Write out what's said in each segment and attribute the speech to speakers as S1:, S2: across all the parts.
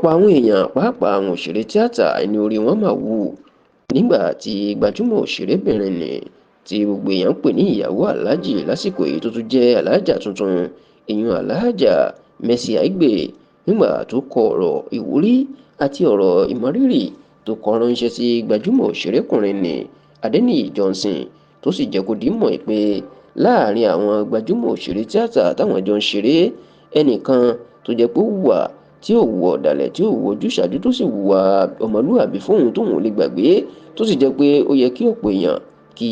S1: Ọ̀pọ̀ àwọn èèyàn, pàápàá àwọn òṣèré tíátà, ní orí wọn mà wú nígbà tí gbajúmọ̀ òṣèrébìnrin nni tí gbogbo èèyàn ń pè ní ìyàwó aláàjì lásìkò yìí tó tún jẹ́ aláàjà tuntun, ìyẹn Alhaja Mercy Aigbe, nígbà tó kọ ọ̀rọ̀ ìwúrí àti ọ̀rọ̀ ìmọrírì tó kọ ránṣẹ́ sí gbajúmọ̀ òṣèrékùnrin nni Adéníyì Johnson, tó sì jẹ́ kó di mímọ̀ pé láàrin àwọn gbajúmọ̀ òṣèré tíátà táwọn jọ ń ṣeré, ẹnìkan tó jẹ́ pé ó hùwà tí ò hùwà ọ̀dàlẹ̀, tí ò hùwà ojúsàájú, tó sì hùwà ọmọlúàbí fóun tóun ò lè gbàgbé, tó sì jẹ́ pé ó yẹ kí ọ̀pọ̀ èèyàn kí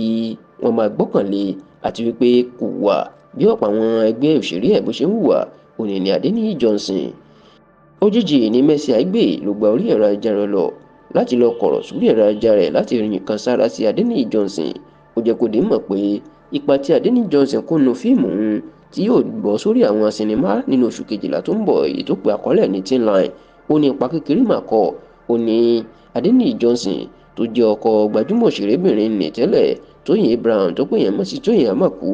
S1: wọ́n máa gbọ́kànlé, àti wípé kò hùwà bí ọ̀pọ̀ àwọn ẹgbẹ́ òṣèré ẹ̀ bó ṣe ń hùwà, òní ni Adéníyì Johnson. Òjijì ní Mercy Aigbe ló gba orí ẹ̀rọ ayélujára lọ láti lọ kọ̀rọ̀ sórí ẹ̀rọ ayélujára rẹ̀ láti rìn kan sára sí Adéníyì Johnson. Ó jẹ́ kó di mímọ̀ pé ipa tí Adéníyì Johnson kó nínú fíìmù òun tí yóò bọ́ sórí àwọn sinimá nínú oṣù kejìlá tó ń bọ̀, èyí tó pe àkọlé ní Teen Line, ó ní ipa kékeré mà kọ́. Ó ní Adéníyì Johnson tó jẹ́ ọkọ gbajúmọ̀ òṣèrébìnrin nì tẹ́lẹ̀ Tóyìn Abraham, tó pè yẹn mọ̀ sí Tóyìn Àmàkù,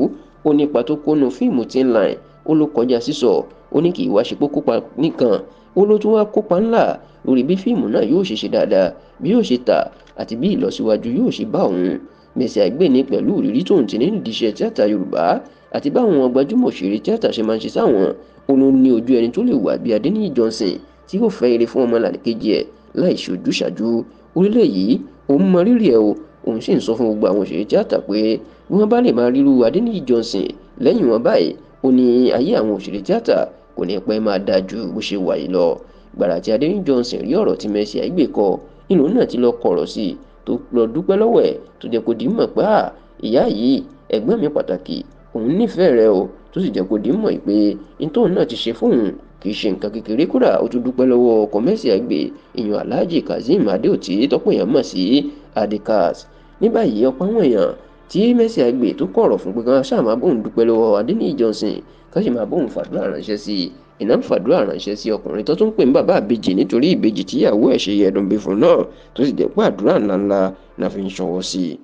S1: ó ní ipa tó kó nínú fíìmù Teen Line ó ló kọjá sísọ. Ó ní kì í wá ṣe pé kópa nìkan, ó ló tún wá kópa ńlá lórí bí fíìmù náà yóò ṣe ṣe dáadáa, bí yóò ṣe tà àti bí ìlọsíwájú yóò ṣe bá òun. Mercy Aigbe ní pẹ̀lú ìrírí tóun ti ní nídìí iṣẹ́ tíátà Yorùbá àti báwọn gbajúmọ̀ òṣèré tíátà ṣe máa ń ṣe sáwọn, ó ló ní ojú ẹni tó lè wà bí Adéníyì Johnson tí yóò fẹ́ ire fún ọmọlàkejì ẹ̀ láì ṣojúsàájú. Orílẹ̀ yìí òun mọ rírì ẹ̀ o, òun sì ń sọ fún gbogbo àwọn òṣèré tíátà pé bí wọ́n bá lè máa ríru Adéníyì Johnson lẹ́yìn wọn báyìí, ó ní ayé àwọn òṣèré tíátà kò ní pẹ́ máa dáa ju bó ṣe wà yìí lọ. Gbàrà tí Adéníyì Johnson rí ọ̀rọ̀ tí Mercy Aigbe kọ, nínú náà ti lọ kọ̀rọ̀ sí i, tó lọ dúpẹ́ lọ́wọ́ ẹ̀, tó jẹ́ kó di mọ̀ pé à ìyá yìí ẹ̀gbọ́n mi pàtàkì, òun nífẹ̀ẹ́ rẹ̀ o, tó sì jẹ́ kó di mọ̀ pé ntóun náà ti ṣe fóun kì í ṣe nǹkan kékeré. Kódà ó tún dúpẹ́ lọ́wọ́ ọkọ Mercy Aigbe, ìyẹn Alhaji Kazeem Adeoti tọ́pọ̀ èèyàn mọ̀ sí Adekaz. Ní báyìí ọ̀pọ̀ àwọn èèyàn tí Mercy Aigbe tó kọ̀rọ̀ fún pé kí wọ́n ṣáà máa bóun dúpẹ́ lọ́wọ́ Adéníyì Johnson, ká sì máa bóun fàdúrà ránṣẹ́ sí i, iná ń fàdúrà ránṣẹ́ sí ọkùnrin tó tún ń pè ní bàbá ìbejì nítorí ìbejì tíyàwó ẹ̀ ṣe yẹ̀dùn bí fún náà, tó sì jẹ́ pé àdúrà ńláńlá náà fi ń ṣọwọ́ sí i.